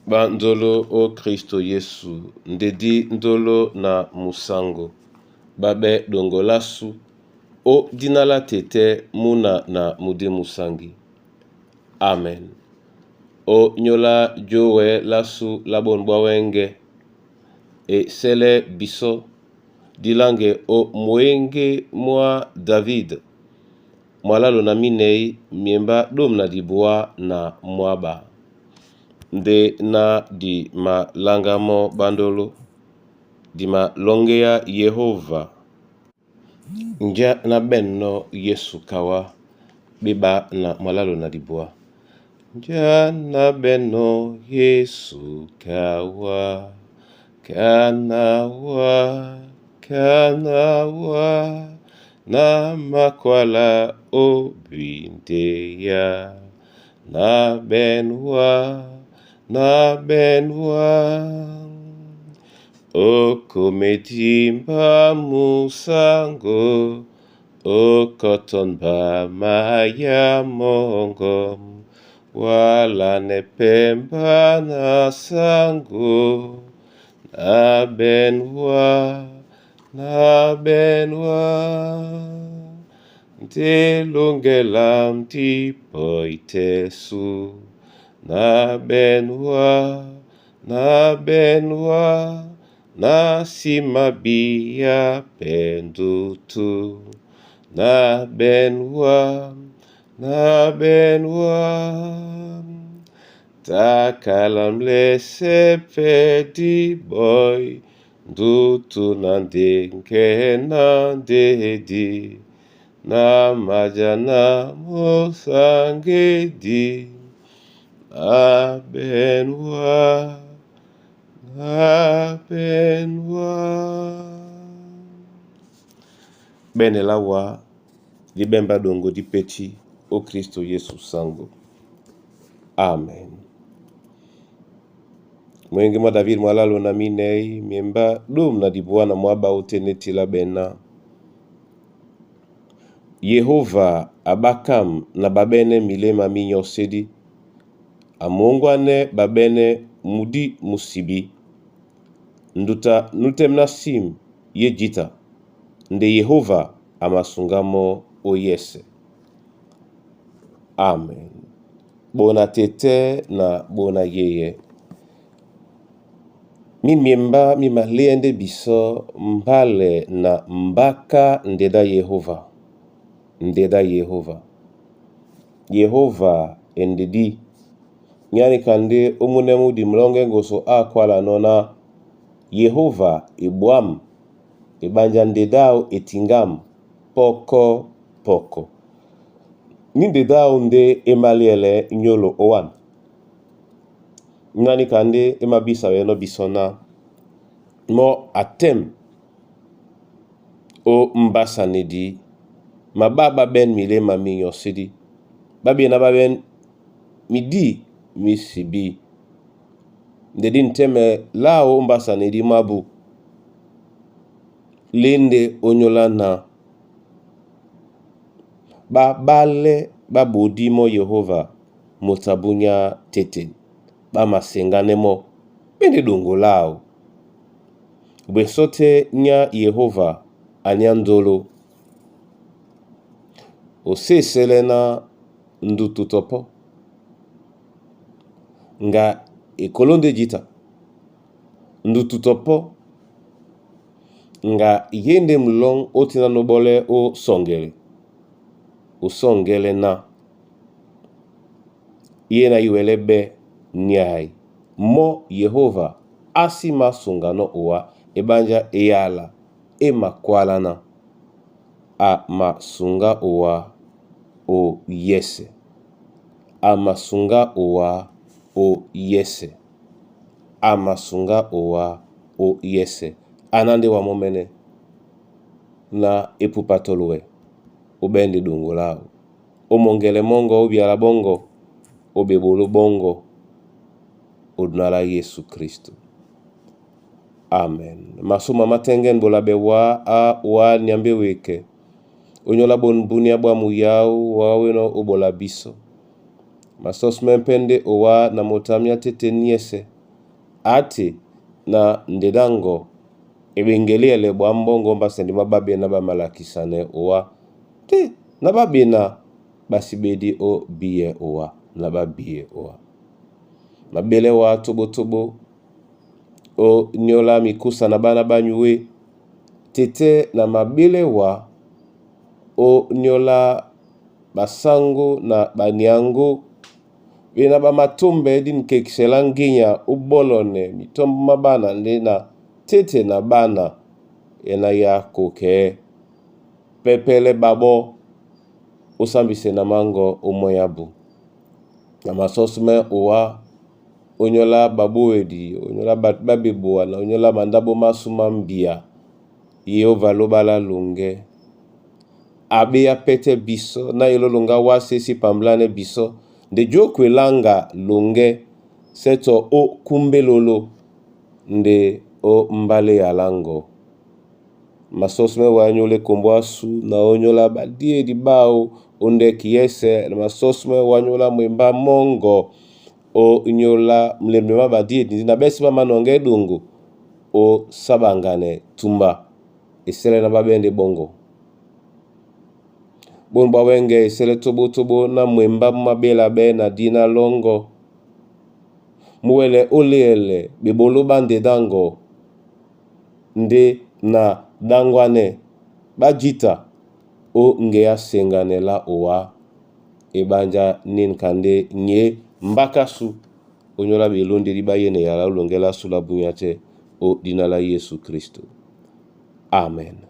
Bandolo o Kristo Yesu ndedi ndolo na musango, babe dongolasu o dina la tete muna na mudi musangi. Amen. O nyola jowe lasu la bonu bwa wenge e sele biso dilange o mwenge mwa David mwalalo na minei miemba 11 na mwaba. Nde na di malanga mɔ bandolo, di malɔŋgéá Yehova. Njá na ɓɛ̂nnɔ́ Yesu kawa ɓé ɓá na mwalalo na dibwá. Njá na ɓɛ̂nnɔ́ Yesu kawa, kana wa, kana wa, na makwala ó bindeya, na ɓɛ̂n wa, na ɓɛ̂n wa. Okomedimba musango, okotonba maya mongo, wala nepemba na sango, na ɓɛ̂n wa, na ɓɛ̂n wa. Nde longelam dipoitesu, na ɓɛ̂n wa, na ɓɛ̂n wa, na nsima biya pendutu, na ɓɛ̂n wa, na ɓɛ̂n wa. Takalam lese pe di boy, ndutu na ndenge na ndedi, na maja na mosangedi, na ɓɛ̂n wa, na ɓɛ̂n wa. Bene la wa di bemba dongo di peti o Kristo Yesu sango. Amen. Mwenge mwa David mwalalo na minei miemba 11 na mwaba otenetila bena. Yehova abakam na babene milema mi nyɔsedi, amongwane babene mudi musibi. Nduta nutem na sim ye jita, nde Yehova amasunga mɔ ó yɛsɛ. Amen. Bona tete na bona yeye. Mi miemba mi maleende bisɔ mbálɛ na mbáká ndedá Yehova, ndedá Yehova. Yehova endedi, nyánika ndé ómúnɛ́ mú dimlɔ́ŋgɛ́ ŋgoso á kwálanɔ́ ná Yehova ebwâm, eɓanja ndedáō e tiŋgám pɔ́kɔ́ pɔkɔ. Ní ndedáō ndé é māliɛlɛ̄ nyólo ówân. Nyánika ndé é mabísawɛnɔ́ bisɔ́ ná mɔ́ a tɛ́m ó mbásanedi, mabá ɓá ɓɛ́n miléma mi nyɔsɛ́dí, ɓá ɓená ɓá ɓɛ́n midí mí sibí. Nde dí ntɛ́mɛ láō ó mbásanedí mábū, léndé ónyólá ná ɓá ɓálɛ́ ɓá ɓodí mɔ́ Yehova moto a búnyá teten, ɓá maseŋgánɛ́ mɔ́, ɓé ndé ɗoŋgo láō. Bwesɔ́ tɛ́ nyá Yehova a nyá ndolo, o sésɛlɛ́ ná ndutu tɔ pɔ́. Ŋga ekoló ndé jǐta, ndutu tɔ pɔ́, ŋga yé ndé mulɔ́ŋ ótina nóɓɔ́lɛ́ ó sɔŋgɛlɛ, o sɔ́ŋgɛ́lɛ́ ná yé na íwɛlɛ́ ɓɛ́ nyay mɔ́ Yehova á sí māsúŋganɔ́ owá eɓánjá eyala é makwáláná, a masúŋgá owá ó yɛ́sɛ̄, a masúŋgá owá ó yɛ́sɛ̄, a masúŋgá owá ó yɛ́sɛ̄. Aná ndé wa mɔ́mɛ́nɛ́ na epupa tɔlowɛ, ó ɓɛ́ ndé ɗoŋgo láō. Ó mɔŋgɛlɛ mɔ́ŋgɔ, ó byala ɓɔ́ŋgɔ, ó ɓeɓoló ɓɔ́ŋgɔ, ó duna lá Yesu Kristo. Amen. Masúma má tɛ́ŋgɛ́n ɓola ɓɛ wá a wá Nyambe wekɛ. Onyola bon bunia bwa muyau waweno obola biso. Masɔsumɛ pɛ́ ndé owá na moto a myá tɛ́ nyɛ́sɛ̄ ate na ndedáŋgɔ eɓeŋgeli ɛlɛ bwá mbɔ́ŋgɔ̄ ómbásɛ ndé má ɓáɓíɛ́ ná ɓá malakisanɛ owá te na ɓá ɓena ɓá sí ɓédí ó bíyɛ owá na ɓá bíyɛ owá. Mabélɛ wá toɓótoɓó o nyóla mikusa na ɓána ɓá nyué tɛ́tɛ́ na mabélɛ wá o nyóla basango na baniaŋgó bena ɓá matómbɛɛ́ dí nikekisɛ lá ŋgínya ó bɔ́lɔnɛ mitɔ́mbɔ́ má ɓána ndé na tɛ́tɛ́ na ɓána yɛ́ ná yá kokɛɛ́ pɛpɛlɛ ɓaɓɔ́ ó sambisɛ na máŋgɔ ó mɔ́ ábū. Na masɔ́súmɛ́ owá ó nyóla ɓaɓówedi, ó nyóla ɓato ɓá ɓeboa na ó nyóla mandáɓo másu má mbia. Yehova lóɓá lá loŋgɛ́. Aɓéá pɛ́tɛ́ bisɔ́ na elóloŋgá wásē é sí pamblánɛ́ bisɔ́ nde jǒkwe láŋga loŋgɛ́ sɛ́ tɔ ó kúmbé lolo nde ó mbálé yaláŋgɔ. Masɔ́súmɛ́ wá nyóla ekombo ásu na ó nyóla ɓadíedi ɓáō ó ndɛ́ki yɛ́sɛ̄ na masɔ́súmɛ́ wá nyóla mwembá mɔ́ŋgɔ ó nyóla mlemle má ɓadíedi ndé na ɓɛ́sɛ̄ ɓá manɔŋgɛ́ ɗoŋgo ó sáɓaŋganɛ tumba esɛ́lɛ́ ná ɓá ɓɛ́ ndé ɓɔ́ŋgɔ. Bóni ɓá wɛ́ŋgɛ̄ esɛ́lɛ́ tóɓótóɓó ná mwembá mú maɓélaɓɛ́ na díná lɔ́ŋgɔ́. Muwɛlɛ ó léɛlɛ ɓeɓoló ɓá ndedáŋgɔ ndé na ɗaŋgwanɛ ɓá jǐta ó ŋgeá seŋganɛ lá owá eɓánjá nínika ndé nyě mbákásū ó nyóla ɓelóndedi ɓá yêne yala ó loŋgɛ́ lásù lá búnyá tɛ́ ó dína lá Yésu Kristo. Amen.